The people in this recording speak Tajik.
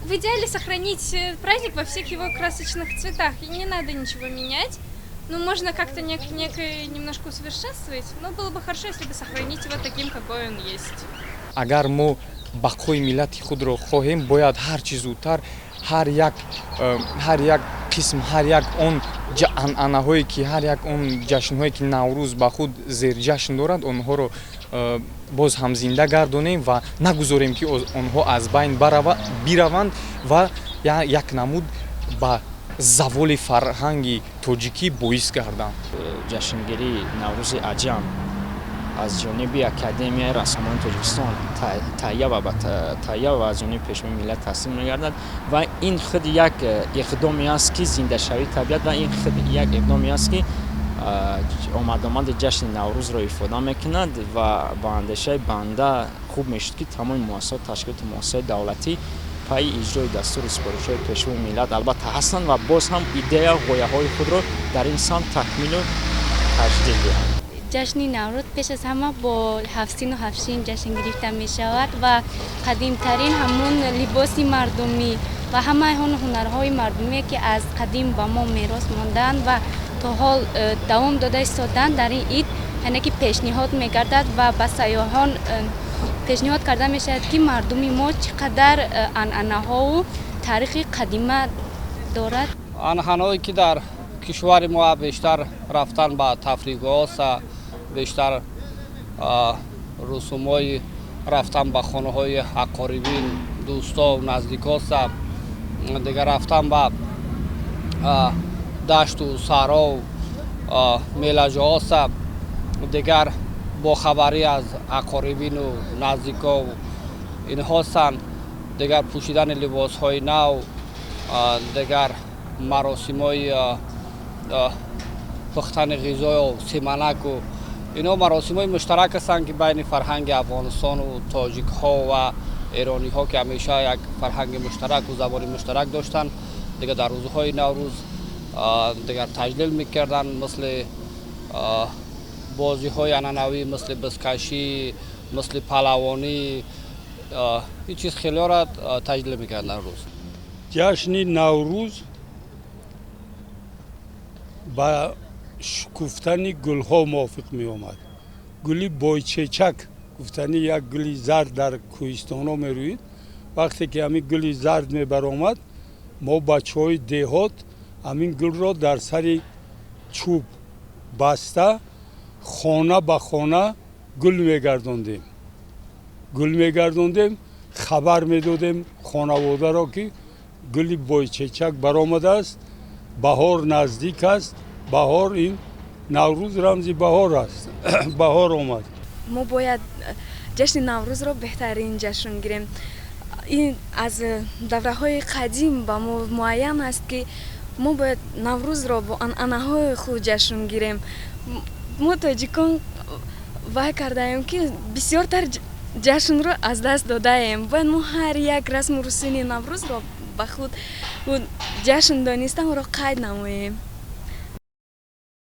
В идеале сохранить праздник во всех его красочных цветах. И не надо ничего менять. Ну, можно как-то некое немножко усовершенствовать, но было бы хорошо, если бы сохранить его таким, какой он есть. Агар мо бақои миллати худро хоҳем, бояд ҳарчи зудтар ҳар як қисм, ҳар як он анъанаҳое ки, ҳар як он ҷашнҳое ки Наврӯз ба худ зерҷашн дорад, онҳоро боз ҳам зинда гардонем ва нагузорем, ки онҳо аз байн бираванд ва як намуд ба заволи фарҳанги тоҷикӣ боис гарданд. Ҷашнгирии Наврӯзи аҷам аз ҷониби Академияи рассомони Тоҷикистон таҳия ва аз ҷониби Пешвои миллат тасдиқ мегардад ва ин худ як иқдоме аст, ки зиндашавии табиат, ва ин худ як иқдоме аст, ки омадомади ҷашни Наврӯзро ифода мекунад. Ва ба андешаи банда, хуб мешуд, ки тамоми муассисот, ташкилоти муассисаҳои давлатӣ пайи иҷрои дастури супоришҳои Пешвои миллат албатта ҳастанд ва боз ҳам идея, ғояҳои худро дар ин самт такмилу таҷдид диҳанд. Ҷашни Наврӯз пеш аз ҳама бо ҳафтсину ҳафтшин ҷашн гирифта мешавад ва қадимтарин ҳамун либоси мардумӣ ва ҳамаи он ҳунарҳои мардумие, ки аз қадим ба мо мерос мондаанд ва то ҳол давом дода истодаанд, дар ин ид яъне ки пешниҳод мегардад ва ба сайёҳон пешниҳод карда мешавад, ки мардуми мо чӣ қадар анъанаҳову таърихи қадима дорад. Анъанаҳое, ки дар кишвари мо бештар рафтан ба тафриҳгоҳоста, бештар русумҳои рафтан ба хонаҳои ақорибин, дӯсто, наздикоста, дигар рафтан ба дашту саҳров, мелаҷоҳоста, дигар бохабарӣ аз ақорибину наздиков инҳостанд, дигар пӯшидани либосҳои нав, дигар маросимҳои пухтани ғизою симанаку инҳо маросимҳои муштарак ҳастанд, ки байни фарҳанги Афғонистону тоҷикҳо ва эрониҳо, ки ҳамеша як фарҳанги муштараку забони муштарак доштанд, дигар дар рӯзҳои Наврӯз дигар таҷлил мекарданд, мисли бозиҳои анъанавӣ, мисли бизкашӣ, мисли палавонӣ, ин чиз хелеро таҷлил мекарданд дар рӯз. Ҷашни Наврӯз ба шукуфтани гулҳо мувофиқ меомад. Гули бойчечак гуфтани як гули зард дар кӯҳистонҳо мерӯид. Вақте ки ҳамин гули зард мебаромад, мо, бачаҳои деҳот, ҳамин гулро дар сари чӯб баста, хона ба хона гул мегардондем, гул мегардондем, хабар медодем хонаводаро, ки гули бойчечак баромадааст, баҳор наздик аст. Баҳор, ин Наврӯз рамзи баҳор аст, баҳор омад. Мо бояд ҷашни Наврӯзро беҳтарин ҷашн гирем. Ин аз давраҳои қадим ба мо муайян аст, ки мо бояд Наврӯзро бо анъанаҳои худ ҷашн гирем. Мо, тоҷикон, вай кардаем, ки бисёртар ҷашнро аз даст додаем. Бояд мо ҳар як расму русуми Наврӯзро ба худ ҷашн дониста, онро қайд намоем.